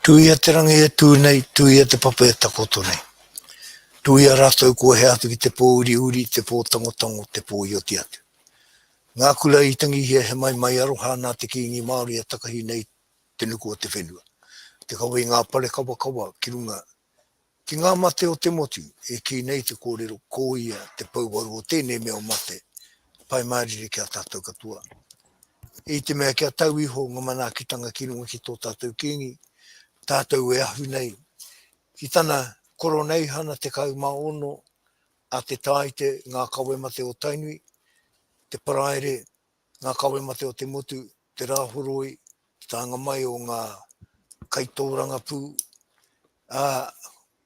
Tuia te rangi e tū nei, tuia te papa e takoto nei. Tuia rātou kua hea atu ki te pō uriuri, te pō tangotango, te pō i oti atu. Ngā kura i tangihia he maimai aroha nā te Kīngi Māori e takahi nei te nuku o te whenua. Te kawe i ngā pare kawakawa ki runga ki ngā mate o te motu, e kī nei te kōrero ko ia te pouwaru o tēnei mea o mate, pai mārire ki a tātou katoa. I te mea kia tau iho ngā manaakitanga ki runga ki tō tātou Kīngi, tātou e ahu nei ki tana koroneihana 16 a Te Tāite, ngā kawe mate o Tainui, te Paraire, ngā kawe mate o te motu, te Rāhoroi, te taenga mai o ngā kaitōrangapū, ā,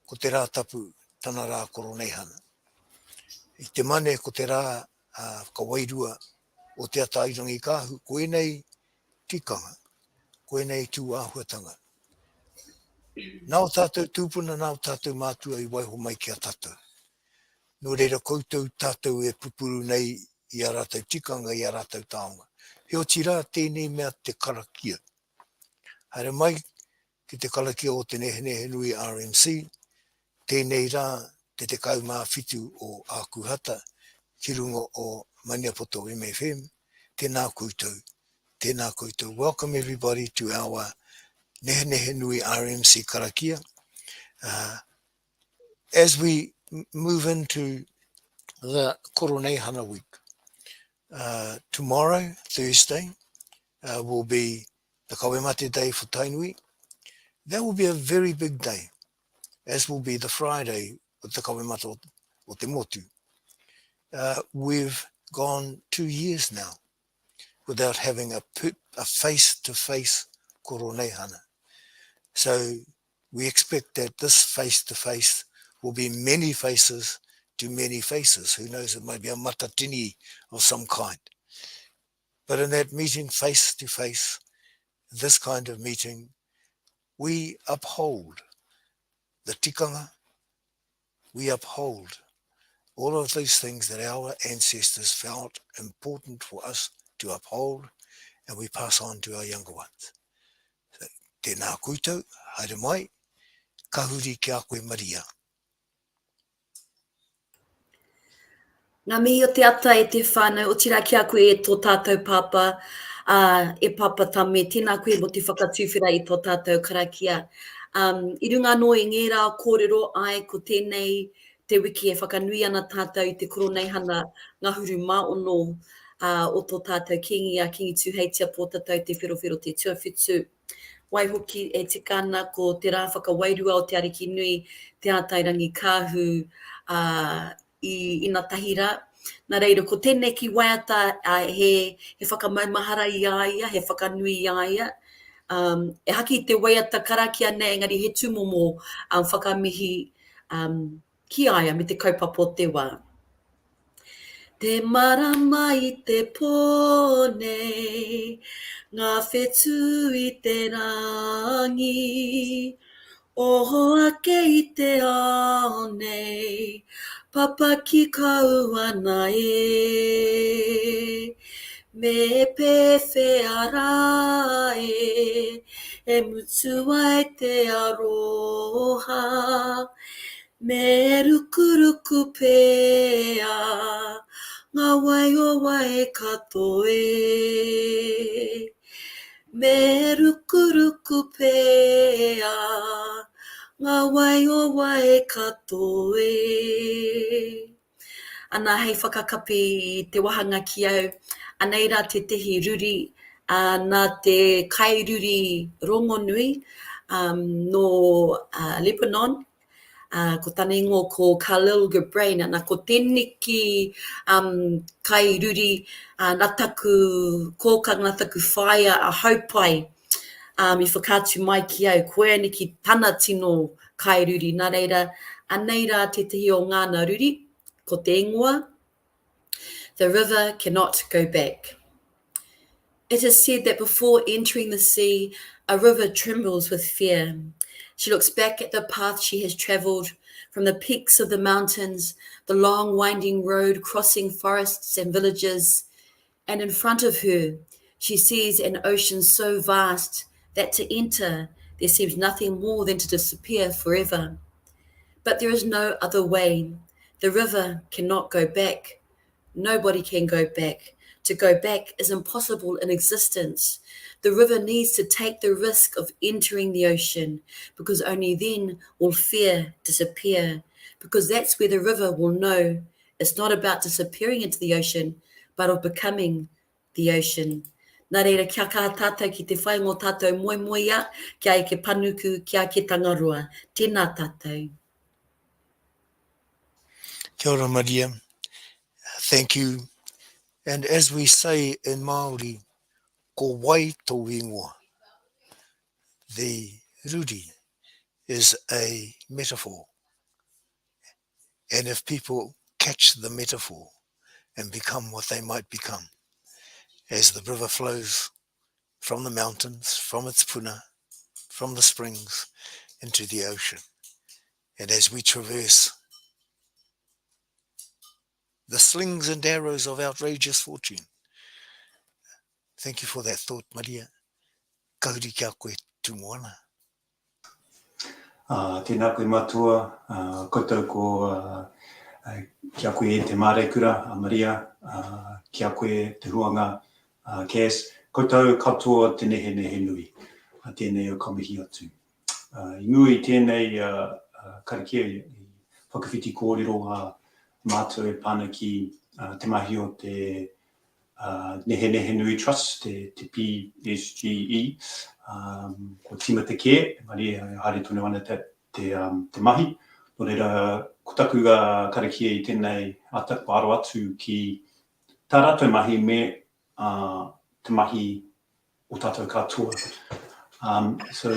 ko te Rātapu tana rā koroneihana. I te Mane ko te rā whakawairua o Te Atairangikaahu, ko ēnei tikanga, ko ēnei tū āhuatanga. Nā ō tātou tūpuna, nā ō tātou mātua i waiho mai ki a tātou. Nō reira koutou tātou e pupuru nei i ā rātou tikanga, i ā rātou taonga. Heoti rā tēnei mea te karakia. Haere mai ki te karakia o Te Nehenehenui RMC, tēnei rā te 17 o Ākuhata ki runga o Maniapoto MFM, tēnā koutou, tēnā koutou. Welcome everybody to our Nehenehenui RMC karakia. Uh, as we move into the Koroneihana week, uh, tomorrow, Thursday, uh, will be the Kawemate Day for Tainui. That will be a very big day, as will be the Friday with the Kawemate o, o Te Motu. Uh, we've gone two years now without having a, a face-to-face koroneihana. So we expect that this face-to-face will be many faces to many faces. Who knows, it might be a matatini of some kind. But in that meeting face to face, this kind of meeting, we uphold the tikanga, we uphold all of these things that our ancestors felt important for us to uphold and we pass on to our younger ones. So, tēnā koutou, haere mai, ka huri ki a koe Maria. Ngā mihi o te ata e te whānau, otirā ki a koe e tō tātou pāpā, ā, e Pāpā Tame, tēnā koe mō te whakatuwhera i tō tātou karakia. Um, I runga anō i ngērā kōrero, āe, ko tēnei te wiki e whakanui ana tātou i te Koroneihana ngahuru mā ono ā, o tō tātou Kīngi a Kīngi Tūheitia Pōtatau Te Wherowhero Te Tuawhitu. Waihoki, e tika ana ko te rā whakawairua o Te Arikinui Te Ātairangikaahu, ā, i inatahi rā. Nā reira, ko tēneki waiata ā, he, he whakamaumahara i a ia, he whakanui i a ia. Um, ehake i te waiata karakia nei, engari he tūmomo um, whakamihi um, ki a ia me te kaupapa o te wā. Te marama i te pō nei, ngā whetū i te rangi, Oho ake i te ao nei, papaki kau ana e. Me pēwhea rā e, e mutu ai te aroha, Me rukuruku pea ngā wai o Waikato e. Me rukuruku pea ngā wai o Waikato e. Ana hei whakakapi i te wahanga ki au, anei rā tētehi ruri nā te kairuri rongonui nō Lebanon, ko tana ingoa ko Khalil Gibran, ana ko tēneki kairuri nā taku kōkā, nā taku whaea a Haupai i whakaatu mai ki au, koia neki tana tino kairuri. Nā reira, anei rā tētahi o ngāna ruri, ko te ingoa, The river cannot go back. It is said that before entering the sea, a river trembles with fear. She looks back at the path she has travelled, from the peaks of the mountains, the long winding road crossing forests and villages, and in front of her she sees an ocean so vast that to enter There seems nothing more than to disappear forever. But there is no other way. The river cannot go back. Nobody can go back. To go back is impossible in existence. The river needs to take the risk of entering the ocean because only then will fear disappear. Because that's where the river will know it's not about disappearing into the ocean, but of becoming the ocean. Nā reira, kia kaha tātou ki te whai ngō tātou moemoeā, kia eke panuku, kia eke Tangaroa. Tēnā tātou. Kia ora Maria. Thank you. And as we say in Māori, ko wai tō ingoa? The ruri is a metaphor. And if people catch the metaphor and become what they might become, as the river flows from the mountains, from its puna, from the springs into the ocean. And as we traverse the slings and arrows of outrageous fortune. Thank you for that thought, Maria. Ka huri ki a koe, Tūmoana. Uh, tēnā koe matua, uh, koutou ko uh, ki a koe e te māreikura, a Maria, uh, ki a koe te huanga, uh, Cass, koutou katoa te nehenehe nui. Uh, tēnei au ka mihi atu. Uh, I mua i tēnei uh, uh, karakia i whakawhiti kōrero a mātou e pāna ki uh, te mahi o te Nehenehenui Trust, te, te PSGE, um, kua tīmata kē, engari e haere tonu ana te, te, um, te mahi. Nō reira, ko taku uh, karakia i tēnei ata, kua aro atu ki tā rātou mahi me uh, te mahi o tātou katoa. Um, so,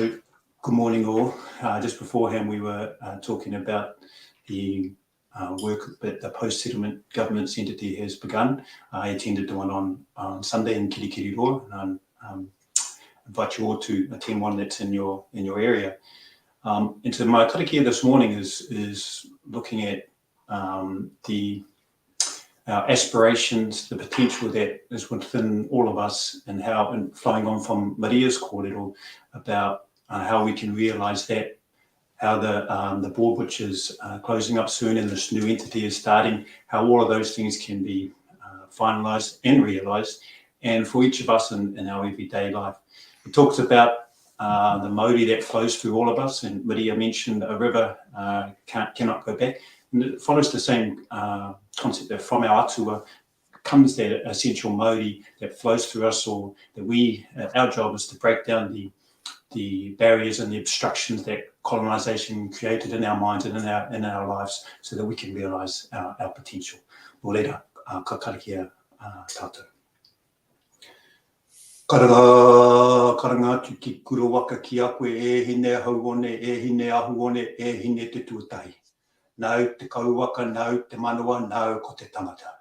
good morning all. Uh, just beforehand we were uh, talking about the uh, work that the post-settlement governance entity has begun. I attended the one on, on Sunday in Kirikiriroa, and I um, invite you all to attend one that's in your in your area. Um, and so my karakia this morning is is looking at um, the our aspirations, the potential that is within all of us, and how, and flowing on from Maria's kōrero about uh, how we can realise that how the, um, the board, which is uh, closing up soon and this new entity is starting, how all of those things can be uh, finalised and realised, and for each of us in, in our everyday life. It talks about uh, the mauri that flows through all of us, and Maria mentioned a river uh, can't, cannot go back. And it follows the same uh, concept that from our atua comes that essential mauri that flows through us all, that we, uh, our job is to break down the the barriers and the obstructions that colonization created in our minds and in our, in our lives so that we can realize our, our potential. Nō reira, uh, ka karakia uh, tātou. Karanga, karanga atu ki Kurawaka ki a koe e hine hauone, e hine ahuone, e hine te tuatahi. Nāu te kauwaka, nāu te manawa, nāu ko te tangata.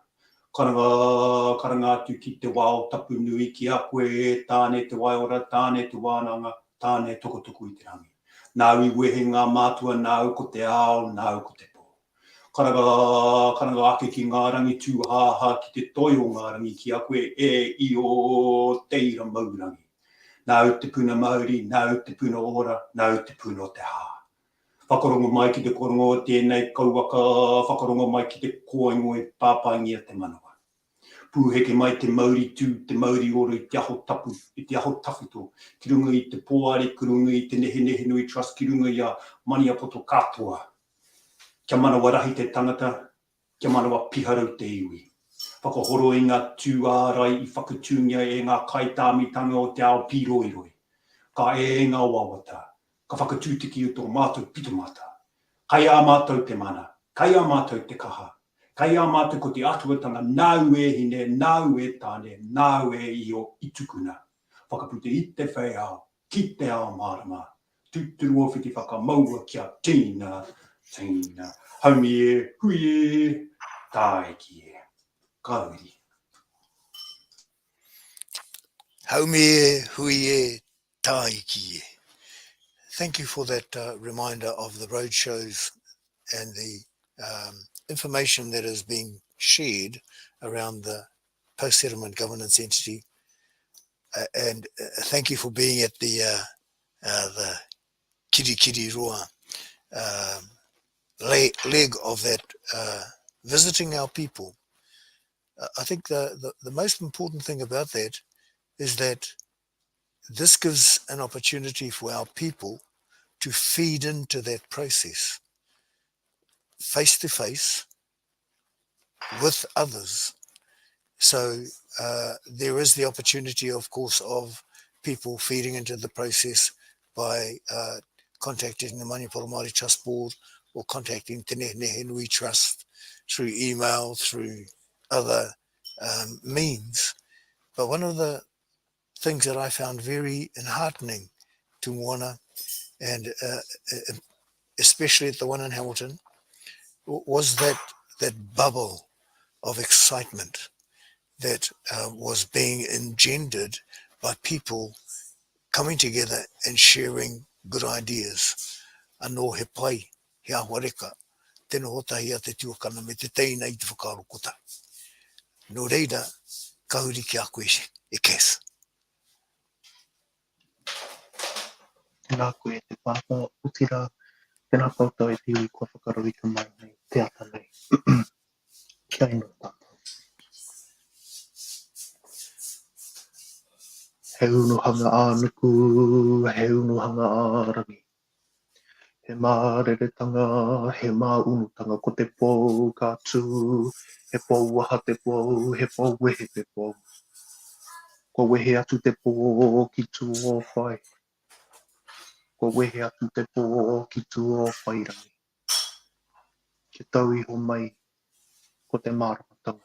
Karanga, karanga atu ki te wao tapu nui ki a koe e Tāne te waiora, Tāne te wānanga, Tāne tokotoko i te rangi. Nāu i wehe ngā mātua, nāu ko te ao, nāu ko te pō. Karanga, karanga ake ki ngā rangi tūhāhā ki te toi o ngā rangi ki a koe e Io te ira maurangi. Nāu te puna mauri, nāu te puna ora, nāu te puna o te hā. Whakarongo mai ki te koronga o tēnei kauwaka, whakarongo mai ki te kōingo e pāpāngia te manawa. Pūheke mai te mauri tū, te mauri ora i te aho tapu, i te aho tawhito, ki runga i te pōari, ki runga i te Nehenehenui Trust, ki runga i a Maniapoto katoa. Kia manawa rahi te tangata, kia manawa piharau te iwi. Whakahoro i ngā tūārai i whakatūngia e ngā kaitāmitanga o te ao pīroiroi. Ka ē ngā wawata, Ka whakatūtiki i tō mātou pitomata. Kai a mātou te mana, kai a mātou te kaha, kai a mātou ko te atuatanga nāu e hine, nāu e tāne, nāu e Io i tukuna. Whakaputa i te whei ao, ki te ao mārama. Tūturu o whiti whakamaua kia tīna, tīna. Haumi e, hui e, tāiki e. Ka uri. Haumi e, hui e, Tāiki e. Thank you for that uh, reminder of the road shows and the um, information that is being shared around the post-settlement governance entity. Uh, and uh, thank you for being at the uh, uh, the Kirikiriroa uh, leg of that uh, visiting our people. I think the, the, the most important thing about that is that this gives an opportunity for our people to feed into that process face to face with others. So uh, there is the opportunity, of course, of people feeding into the process by uh, contacting the Maniapoto Māori Trust Board or contacting Te Nehenehenui Trust through email, through other um, means. But one of the things that I found very enheartening to Moana, and uh, uh, especially at the one in Hamilton, was that that bubble of excitement that uh, was being engendered by people coming together and sharing good ideas. Anō he pai, he āhuareka, te noho tahi a te tuakana me te teina i te whakaaro kotahi. Nō reira, ka huri ki a koe e Cass. Tēnā koe e te pāpā, otirā, tēnā koutou e te iwi kua whakarauika mai nei te ata nei. Kia inu tātou. He unuhanga ā-nuku, he unuhanga ā-rangi. He māreretanga, he māunutanga ko te pou ka tū, he pou aha te pou, he pou wehe te pou. Kua wehe atu te pō ki Tūōwhai. Kua wehe atu te pō ki Tūōwhairangi. Kia tau iho mai ko te māramatanga.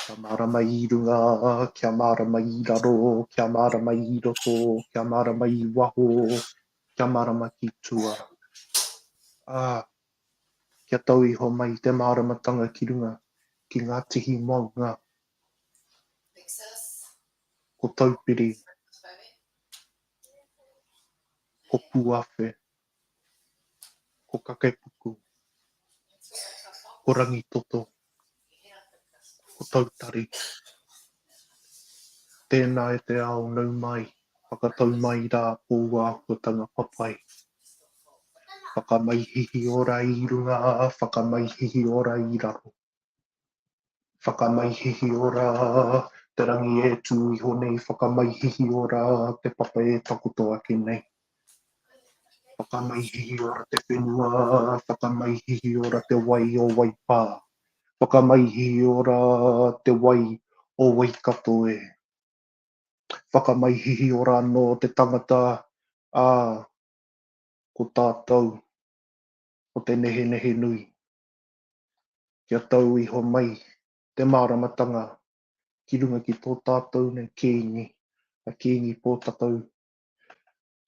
Kia mārama i runga, kia mārama i raro, kia mārama i roto, kia mārama i waho, kia mārama ki tua. Ā, kia tau iho mai te māramatanga ki runga ki ngā tihi maunga. Ko Taupiri, ko Puawhe, ko Kakepuku, ko Rangitoto, ko Tautari. Tēnā e te ao nau mai, whakatau mai rā ōu āhuatanga papai. Whakamaihihi ora i runga, whakamaihihi ora i raro. Whakamaihihi ora te rangi e tū iho nei, whakamaihihi ora te papa e takoto ake nei. Whakamaihihi ora te whenua, whakamaihihi ora te wai o Waipā, whakamaihihi ora te wai o Waikato e. Whakamaihihi ora anō te tangata, ā, ko tātou o te Nehenehenui. Kia tau iho mai te māramatanga ki runga ki tō tātou nei Kīngi, a Kīngi Pōtatau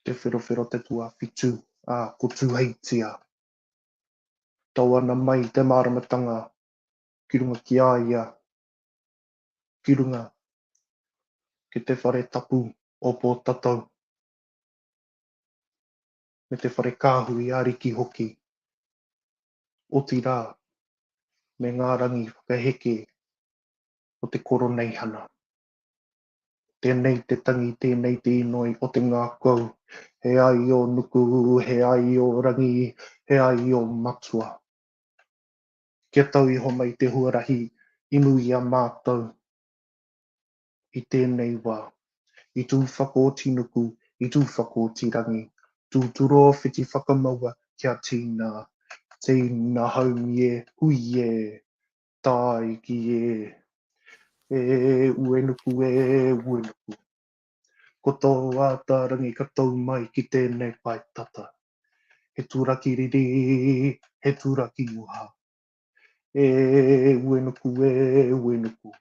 Te Wherowhero Te Tuawhitu, ā, ko Tūheitia. Tau ana mai te māramatanga ki runga ki a ia, ki runga ki te whare tapu o Pōtatau, me te whare kāhui ariki hoki. Otirā, me ngā rangi whakaheke o te Koroneihana. Tēnei te tangi, tēnei te inoi o te ngākau, he ai o nuku, he ai o rangi, he ai o matua. Kia tau iho mai te huarahi i muri i a mātou i tēnei wā. I tū whakaoti nuku, i tū whakaoti rangi, tūturo whiti whakamaua kia tīna, tīna haumi e, hui e, tāiki e, e Uenuku e, Uenuku. Ko tō ātarangi ka tau mai ki tēnei pae tata. He turaki riri, he turaki nguha. E Uenuku e, Uenuku.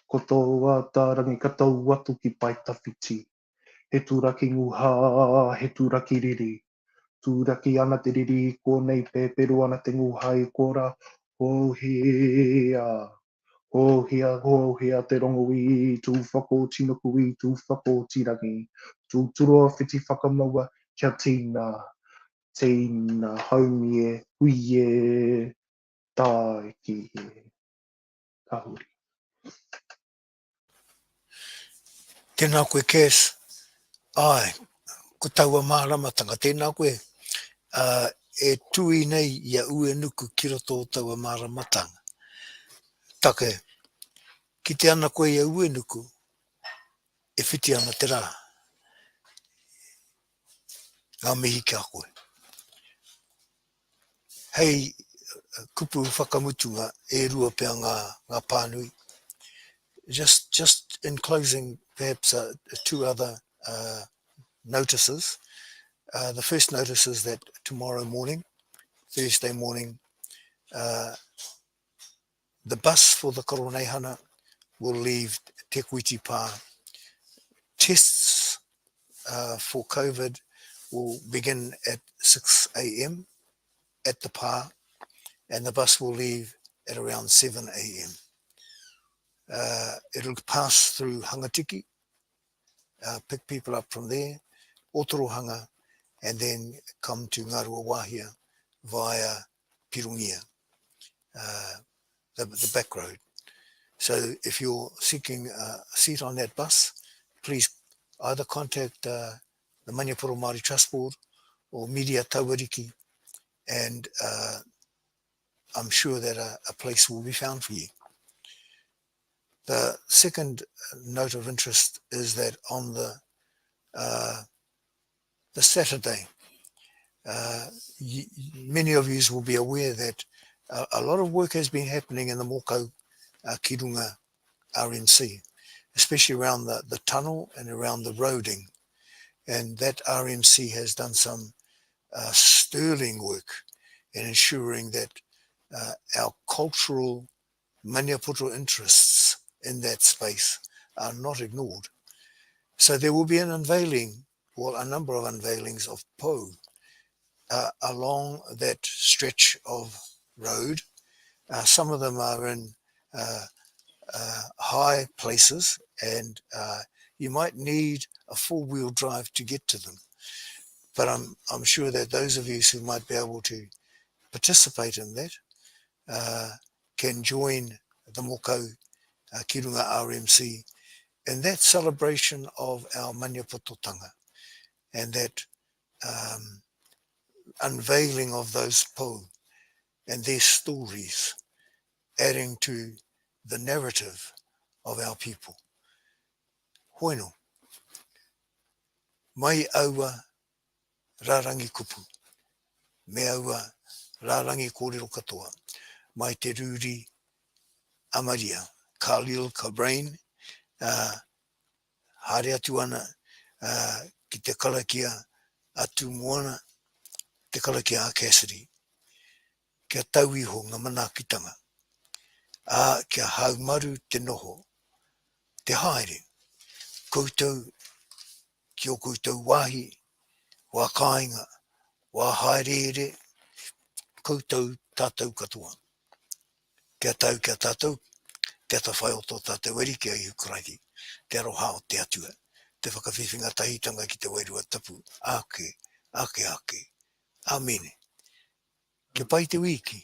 Ko tō ātarangi ka tau atu ki pae tawhiti. He turaki nguha, he turaki riri. Turaki ana te riri i kōnei, pēperu ana te nguha i kōrā, Houhia, houhia, houhia te rongo i Tūwhakaotinuku i Tūwhakaotirangi. Tūturo whiti whakamaua kia tīna, tīna haumi e, hui e, tāiki e. Ka huri. Tēnā koe Cass. Āe, Ko taua māramatanga, tēnā koe, uh, e tui nei i a Uenuku ki roto o taua māramatanga. Take, kite ana koe i a Uenuku, e whiti ana te rā. Ngā mihi ki a koe. Hei kupu whakamutunga, e rua pea ngā, ngā pānui. Just, just in closing, perhaps uh, two other uh, notices. Uh, the first notice is that tomorrow morning, Thursday morning, uh, the bus for the Koroneihana will leave Te Kuiti Pā. Tests uh, for COVID will begin at 6 a.m. at the pā, and the bus will leave at around 7 a.m. Uh, it'll pass through Hangatiki, uh, pick people up from there, Otorohanga, and then come to Ngaruawahia via Pirongia, uh, the, the back road. So if you're seeking a seat on that bus, please either contact uh, the Maniapoto Māori Trust Board or Media Tauariki, and uh, I'm sure that a, a place will be found for you. The second note of interest is that on the uh, the Saturday, uh, many of you will be aware that a, a lot of work has been happening in the Mokau uh, Kirunga RMC, especially around the, the tunnel and around the roading. And that RMC has done some uh, sterling work in ensuring that uh, our cultural Maniapoto interests in that space are not ignored. So there will be an unveiling, well, a number of unveilings of pou uh, along that stretch of road. Uh, some of them are in uh, uh, high places and uh, you might need a four-wheel drive to get to them. But I'm, I'm sure that those of you who might be able to participate in that uh, can join the Mokau uh, ki runga RMC in that celebration of our Maniapototanga and that um, unveiling of those pou and their stories, adding to the narrative of our people. Hoino, mai aua rārangi kupu, me aua rārangi kōrero katoa, mai te rūri a Maria, Khalil Gibran, ā, haere atu ana ki te karakia a Tūmoana, te karakia a Cassidy, kia tau iho ngā manaakitanga, ā, kia haumaru te noho, te haere, koutou ki ō koutou wāhi, wā kāinga, wā hāereere, koutou, tātou katoa. Kia tau ki a tātou, te atawhai o tō tātou Ariki a Ihu Karaiti, te aroha o te Atua, te whakawhiwhinga tahitanga ki te Wairua Tapu, āke, āke, āke. Āmine. Kia pai te wīki.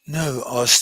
No, I was.